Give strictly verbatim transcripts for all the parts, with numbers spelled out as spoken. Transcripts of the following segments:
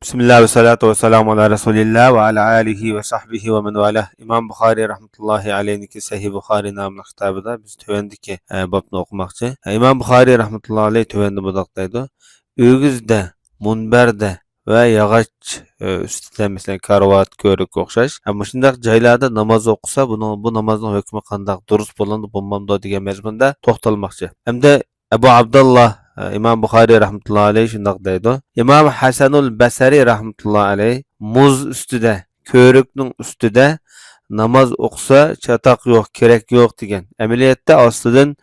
بىسمىللا ۋەسسالاتۇ ۋەسسالامۇ ئالا رەسۇلىللا ۋە ئالا ئالىھى ۋە سەھبىھى ۋە مەن ۋالا. ئىمام بۇخارىي رەھمەتۇللاھى ئەلەيھنىڭكى سەھىھ بۇخارىي ناملىق كىتابىدا بىز تۆۋەندىكى، ئە، بابنى ئوقۇماقچى. ئە، ئىمام بۇخارىي رەھمەتۇللاھى ئەلەيھ تۆۋەندە مۇنداق دەيدۇ: ئۆگزىدە، مۇنبەردە ۋە ياغاچ، ئە، ئۈستىدە، مەسىلەن، كارىۋات، كۆۋرۈككە ئوخشاش، ئە، مۇشۇنداق جايلاردا ناماز ئوقۇسا، بۇنىڭ، بۇ نامازنىڭ ھۆكمى قانداق، دۇرۇس بولامدۇ، بولمامدۇ دېگەن مەزمۇندا توختالماقچى. ھەمدە ئەبۇ ئابدۇللا، ئىمام بۇخارىي رەھمەتۇللا ئەلەيھ شۇنداق دەيدۇ. ئىمام ھەسەنۇل بەسەرى رەھمەتۇللا ئەلەيھ مۇز ئۈستىدە، كۆۋرۈكنىڭ ئۈستىدە ناماز ئوقۇسا چاتاق يوق، كېرەك يوق دېگەن. ئەمەلىيەتتە ئاستىدىن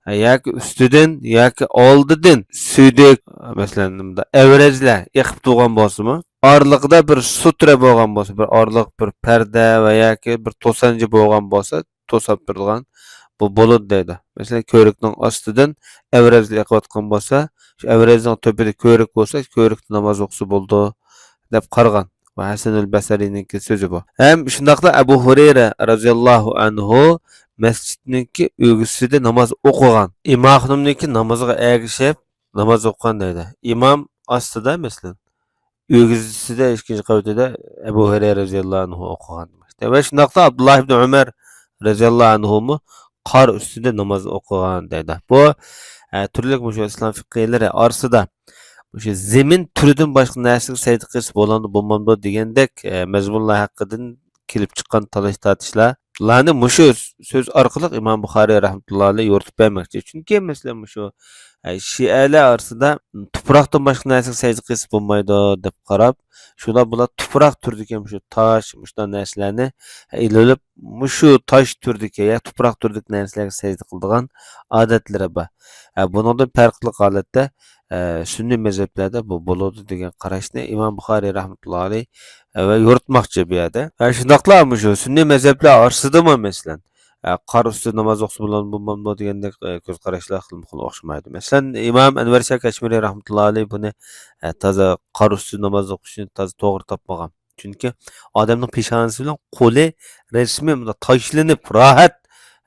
ياكى ئۈستىدىن ياكى ئالدىدىن سۈيدۈك، مەسىلەن، ئەۋرەزلەر ئېقىپ تۇرغان بولسىمۇ، ئارىلىقىدا بىر سۇترە بولغان بولسا، بىر ئارىلىق بىر پەردە ۋە ياكى بىر توسانچە بولغان بولسا، توساپ تۇرىدىغان بۇ بولىدۇ دەيدۇ. مەسىلەن، كۆۋرۈكنىڭ ئاستىدىن ئەۋرەزلەر ئېقىۋاتقان بولسا، شۇ ئەۋرەزنىڭ تۆپىدە كۆۋرۈك بولسا، كۆۋرۈكتە ناماز ئوقۇسا بولىدۇ، دەپ قارىغان. ۋە ھەسەنۇل بەسەرىنىڭكى سۆزى بۇ. ھەم شۇنداقلا ئەبۇ ھۇرەيرە رەزىياللاھۇ ئەنھۇ مەسچىتنىڭكى ئۆگزىسىدە ناماز ئوقۇغان. ئىمام خانىمنىڭكى نامىزىغا ئەگىشىپ ناماز ئوقۇغان دەيدۇ. ئىمام ئاستىدا، مەسىلەن، ئۆگزىسىدە ئىككىنچى قەۋىتىدە ئەبۇ ھۇرەيرە رەزىياللاھۇ ئەنھۇ ئوقۇغان دېمەكتە. ۋە شۇنداقلا ئابدۇللا ئىبنى ئۆمەر رەزىياللاھۇ ئەنھۇمۇ قار ئۈستىدە ناماز ئوقۇغان دەيدۇ. بۇ، ئە، تۈرلۈك مۇشۇ ئىسلام فىقىھلىرى ئارىسىدا مۇشۇ زېمىن تۈرىدىن باشقا نەرسىگە سەجدە قىلسا بولامدۇ، بولمامدۇ دېگەندەك، ئە، مەزمۇنلار ھەققىدىن كېلىپ چىققان تالاش-تارتىشلارنى مۇشۇ سۆز ئارقىلىق ئىمام بۇخارىي رەھمەتۇللا ئەلەيھ يورۇتۇپ بەرمەكچى. چۈنكى، مەسىلەن، مۇشۇ، ئە، شىئەلەر ئارىسىدا تۇپراقتىن باشقا نەرسىگە سەجدە قىلسا بولمايدۇ دەپ قاراپ، شۇلار بۇلار تۇپراق تۈرىدىكى مۇشۇ تاش، مۇشۇنداق نەرسىلەرنى ئېلىۋېلىپ، مۇشۇ تاش تۈرىدىكى يا تۇپراق تۈرىدىكى نەرسىلەرگە سەجدە قىلىدىغان ئادەتلىرى بار. ئە، بۇنىڭدىن پەرقلىق ھالەتتە، ئە، سۈننىي مەزھەپلەردە بۇ بولىدۇ دېگەن قاراشنى ئىمام بۇخارىي رەھمەتۇللا ئەلەيھ، ئە، ۋە يورۇتماقچى بۇ يەردە. ۋە شۇنداقلا مۇشۇ سۈننىي مەزھەپلەر ئارىسىدىمۇ، مەسىلەن، ئە، قار ئۈستىدە ناماز ئوقۇسا بولامدۇ، بولمامدۇ دېگەندەك، ئە، كۆز قاراشلار خىلمۇ خىل ئوخشىمايدۇ. مەسىلەن، ئىمام ئەنۋەر شاھ كەشمىرى رەھمەتۇللا ئەلەيھ بۇنى، ئە، تازا قار ئۈستىدە ناماز ئوقۇشنى تازا توغرا تاپمىغان. چۈنكى ئادەمنىڭ پېشانىسى بىلەن قولى رەسمىي مۇنداق تاشلىنىپ، راھەت،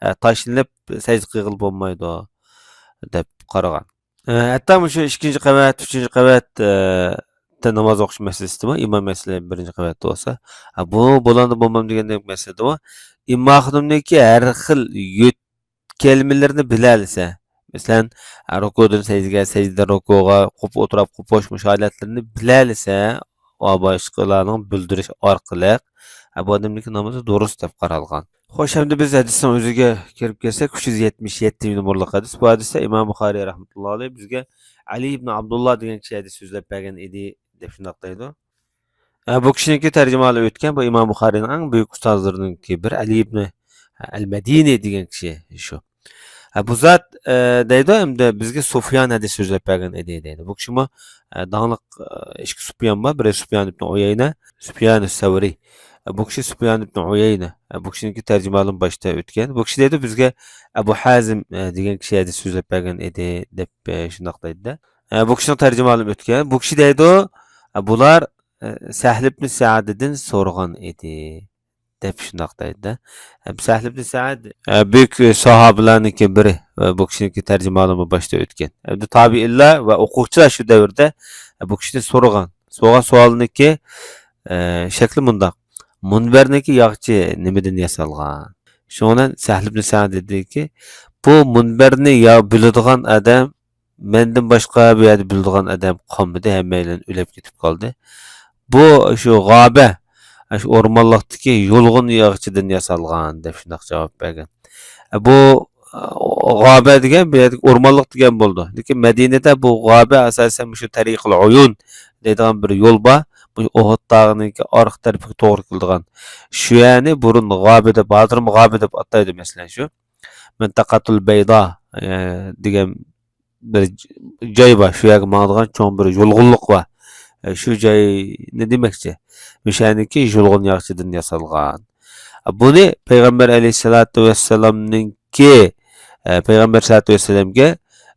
ئە، تاشلىنىپ سەجدە قىلغىلى بولمايدۇ، دەپ قارىغان. ئە، ھەتتا مۇشۇ ئىككىنچى قەۋەت، ئۈچىنچى قەۋەت، ئە، تە ناماز ئوقۇش مەسىلىسىدىمۇ، ئىمام مەسىلە بىرىنچى قەۋەتتە بولسا، ئە، بۇ بولامدۇ، بولمامدۇ دېگەندەك مەسىلىدىمۇ، ئىمام خانىمنىڭكى ھەر خىل يۆت-، كەلمىلىرىنى بىلەلىسە، مەسىلەن، رۇكۇدىن سەجدىگە، سەجدىدىن رۇكۇغا، قوپۇپ ئولتۇرۇپ قوپۇش، مۇشۇ ھالەتلىرىنى بىلەلىسە، ۋە باشقىلارنىڭ بىلدۈرۈش ئارقىلىق، بۇ ئادەمنىڭكى نامىزى دۇرۇس دەپ قارالغان. خوش، ئەمدى بىز ھەدىسنىڭ ئۆزىگە كىرىپ كەلسەك، ئۈچ يۈز يەتمىش يەتتىنچى نومۇرلۇق ھەدىس. بۇ ھەدىستە ئىمام بۇخارىي رەھمەتۇللا ئەلەيھ بىزگە ئەلى ئىبنى ئابدۇللا دېگەن كىشى ھەدىس سۆزلەپ بەرگەن ئىدى، دەپ شۇنداق دەيدۇ. ئە، بۇ كىشىنىڭكى تەرجىمىھالى ئۆتكەن، بۇ ئىمام بۇخارىينىڭ ئەڭ بۈيۈك ئۇستازلىرىنىڭكى بىر ئەلى ئىبنى ئەل مەدىنى دېگەن كىشى شۇ. ئە، بۇ زات، ئە، دەيدۇ، ئەمدى بىزگە سۇفيان ھەدىس سۆزلەپ بەرگەن ئىدى دەيدۇ. بۇ كىشىمۇ، ئە، داڭلىق، ئە، ئىككى سۇفيان بار، بىرى سۇفيان ئىبنى ئۇيەينە، سۇفيان سەۋرى. ئە، بۇ كىشى سۇفيان ئىبنى ئۇيەينە. ئە، بۇ كىشىنىڭكى تەرجىمىھالىمۇ باشتا ئۆتكەن. بۇ كىشى دەيدۇ، بىزگە ئەبۇ ھازىم، ئە، دېگەن كىشى ھەدىس سۆزلەپ بەرگەن ئىدى دەپ، ئە، شۇنداق دەيدۇ. ئە، بۇ كىشىنىڭ تەرجىمىھالىمۇ ئۆتكەن. بۇ كىشى دەيدۇ، ئە، بۇلار، ئە، سەھل ئىبنى سەئدىدىن سورىغان ئىدى، دەپ شۇنداق دەيدۇ. ئە، سەھل ئىبنى سەئد، ئە، بۈيۈك ساھابىلەرنىڭكى بىرى، ئە، بۇ كىشىنىڭكى تەرجىمىھالىمۇ باشتا ئۆتكەن. ئەمدى تابىئىنلار ۋە ئوقۇغۇچىلار شۇ دەۋردە، ئە، بۇ كىشىدىن سورىغان. سورىغان سوئالىنىڭكى، ئە، شەكلى مۇنداق. مۇنبەرنىڭكى ياغىچى نېمىدىن ياسالغان؟ شۇنىڭ بىلەن سەھل ئىبنى سەئد دېدىكى، بۇ مۇنبەرنى يا بىلىدىغان ئادەم، مەندىن باشقا بۇ يەردە بىلىدىغان ئادەم قالمىدى، ھەممەيلەن ئۆلۈپ كېتىپ قالدى. بۇ شۇ غابە، شۇ ئورمانلىقتىكى يۇلغۇن ياغىچىدىن ياسالغان، دەپ شۇنداق جاۋاب بەرگەن. بۇ، ئە، غابە دېگەن بۇ يەردىكى ئورمانلىق دېگەن بولىدۇ. لېكىن مەدىنىدە بۇ غابە ئاساسەن مۇشۇ تەرىقىل ئۇيۇن دەيدىغان بىر يول بار. مۇشۇ ئۇھۇد تاغىنىڭكى ئارقا تەرىپىگە توغرا كېلىدىغان. شۇ يەرنى بۇرۇن غابە دەپ، ھازىرمۇ غابە دەپ ئاتايدۇ، مەسىلەن، شۇ مىنتەقەتۇل بەيدا، ئە، دېگەن بىر جاي بار، شۇ يەرگە ماڭىدىغان چوڭ بىر يۇلغۇنلۇق بار. ئە، شۇ جاينى دېمەكچى. مۇشۇ يەرنىڭكى يۇلغۇن ياغىچىدىن ياسالغان. ئە، بۇنى پەيغەمبەر ئەلەيھىسسالاتۇ ۋەسسالامنىڭكى، ئە، پەيغەمبەر ساللاللاھۇ ئەلەيھى ۋەسەللەمگە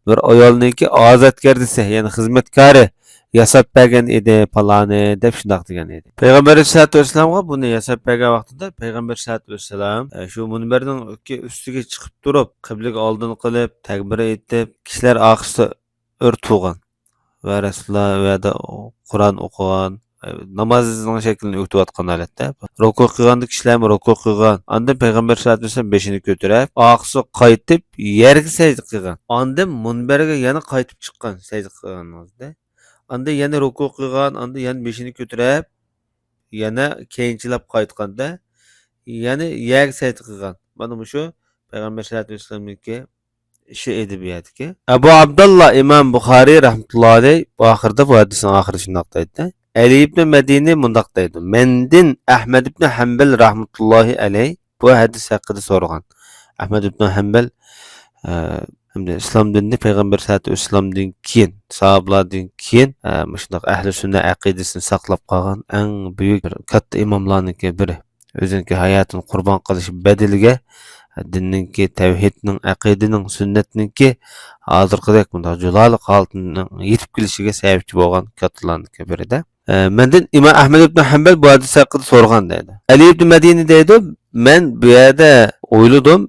بىر ئايالنىڭكى ئازادگەردىسى، يەنى خىزمەتكارى ياساپ بەرگەن ئىدى پالانى، دەپ شۇنداق دېگەن ئىدى. پەيغەمبەر ئەلەيھىسسالاتۇ ۋەسسالامغا بۇنى ياساپ بەرگەن ۋاقتىدا پەيغەمبەر ساللاللاھۇ ئەلەيھى ۋەسسالام، ئە، شۇ مۇنبەرنىڭ ئۈككە ئۈستىگە چىقىپ تۇرۇپ، قىبلىگە ئالدىن قىلىپ، تەكبىر ئېيتىپ، كىشىلەر ئارقىسىدا ئۆرە تۇرغان ۋە رەسۇلۇللا ئۇ يەردە قۇرئان ئوقۇغان، نامازنىڭ شەكلىنى ئۆگىتىۋاتقان ھالەتتە. رۇكۇ قىلغاندا كىشىلەرمۇ رۇكۇ قىلغان. ئاندىن پەيغەمبەر سەللەللاھۇ ئەلەيھى ۋەسەللەم بېشىنى كۆتۈرۈپ، ئارقىسىغا قايتىپ يەرگە سەجدە قىلغان. ئاندىن مۇنبەرگە يەنە قايتىپ چىققان سەجدە قىلغانىڭىزدا. ئاندىن يەنە رۇكۇ قىلغان، ئاندىن يەنە بېشىنى كۆتۈرۈپ، يەنە كەينىچىلەپ قايتقاندا، يەنە يەرگە سەجدە قىلغان. مانا مۇشۇ پەيغەمبەر سەللەللاھۇ ئەلەيھى ۋەسەللەمنىڭكى ئىشى ئىدى بۇ يەردىكى. ئەبۇ ئابدۇللا ئىمام بۇخارىي رەھمەتۇللاھى ئەلەيھ بۇ ئاخىرىدا، بۇ ھەدىسنىڭ ئاخىرى شۇنداق دەيدۇ. ئەلى ئىبنى مەدىنى مۇنداق دەيدۇ، مەندىن ئەھمەد ئىبنى ھەمبەل رەھمەتۇللاھى ئەلەيھ بۇ ھەدىس ھەققىدە سورىغان. ئەھمەد ئىبنى ھەمبەل، ئە، ھەمدە ئىسلام دىنىنى پەيغەمبەر سەللەللاھۇ ئەلەيھى ۋەسەللەمدىن كېيىن، ساھابىلاردىن كېيىن، ئە، مۇشۇنداق ئەھلى سۈننە ئەقىدىسىنى ساقلاپ قالغان ئەڭ بۈيۈك بىر كاتتا ئىماملارنىڭكى بىرى. ئۆزىنىڭكى ھاياتىنى قۇربان قىلىش بەدىلىگە دىننىڭكى، تەۋھىدنىڭ، ئەقىدىنىڭ، سۈننەتنىڭكى ھازىرقىدەك بۇنداق جۇلالىق ھالىتىنىڭ يېتىپ كېلىشىگە سەۋەبچى بولغان كاتتىلارنىڭكى بىرىدە. ئە، مەندىن ئىمام ئەھمەد ئىبن ھەمبەل بۇ ھەدىس ھەققىدە سورىغان دەيدۇ. ئەلى ئىبن مەدىنى دەيدۇ، مەن بۇ يەردە ئويلىدىم،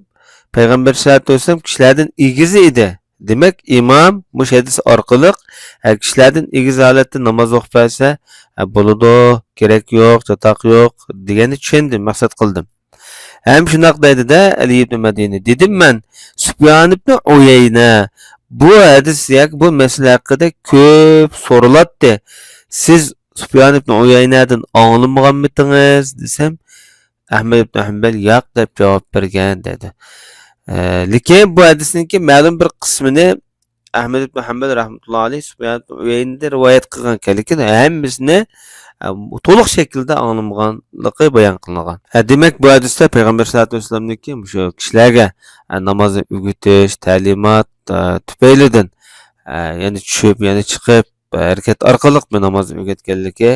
پەيغەمبەر سەللەللاھۇ ئەلەيھى ۋەسەللەم كىشىلەردىن ئېگىزى ئىدى. دېمەك، ئىمام مۇشۇ ھەدىس ئارقىلىق، ئە، كىشىلەردىن ئېگىز ھالەتتە ناماز ئوقۇپ بەرسە، ئە، بولىدۇ، كېرەك يوق، چاتاق يوق دېگەننى چۈشەندىم، مەقسەت قىلدىم. ھەم شۇنداق دەيدۇ-دە، ئەلى ئىبن مەدىنى. دېدىم مەن، سۇپيان ئىبن ئۇيەينە بۇ ھەدىس ياكى بۇ مەسىلە ھەققىدە كۆپ سورىلاتتى. سىز سۇپيان ئىبن ئۇيەينەدىن ئاڭلىمىغانمىتىڭىز؟ دېسەم، ئەھمەد ئىبن ھەمبەل ياق دەپ جاۋاب بەرگەن دەيدۇ. ئە، لېكىن بۇ ھەدىسنىڭكى مەلۇم بىر قىسمىنى ئەھمەد ئىبن ھەمبەل رەھمەتۇللاھى ئەلەيھ سۇپيان ئىبن ئۇيەينىدىن رىۋايەت قىلغان ئىكەن، لېكىن ھەممىسىنى، ئە، تولۇق شەكىلدە ئاڭلىمىغانلىقى بايان قىلىنغان. ئە، دېمەك، بۇ ھەدىستە پەيغەمبەر سەللەللاھۇ ئەلەيھى ۋەسەللەمنىڭكى مۇشۇ كىشىلەرگە، ئە، نامازنى ئۆگىتىش، تەلىمات، ئە، تۈپەيلىدىن، ئە، يەنە چۈشۈپ، يەنە چىقىپ، ھەرىكەت ئارقىلىق بۇ نامازنى ئۆگەتكەنلىكى،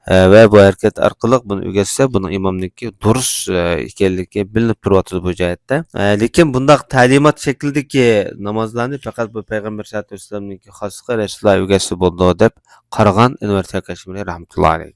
ئە، ۋە بۇ ھەرىكەت ئارقىلىق بۇنى ئۆگەتسە، بۇنىڭ ئىمامنىڭكى دۇرۇس، ئە، ئىكەنلىكى بىلىنىپ تۇرۇۋاتىدۇ بۇ جەھەتتە. ئە، لېكىن بۇنداق تەلىمات شەكلىدىكى نامازلارنى پەقەت بۇ پەيغەمبەر سەللەللاھۇ ئەلەيھى ۋەسەللەمنىڭكى خاسلىقى، رەسۇلۇللا ئۆگەتسە بولىدۇ دەپ قارىغان ئەنۋەر چەرقەشمىرى رەھمەتۇللا ئەلەيھ.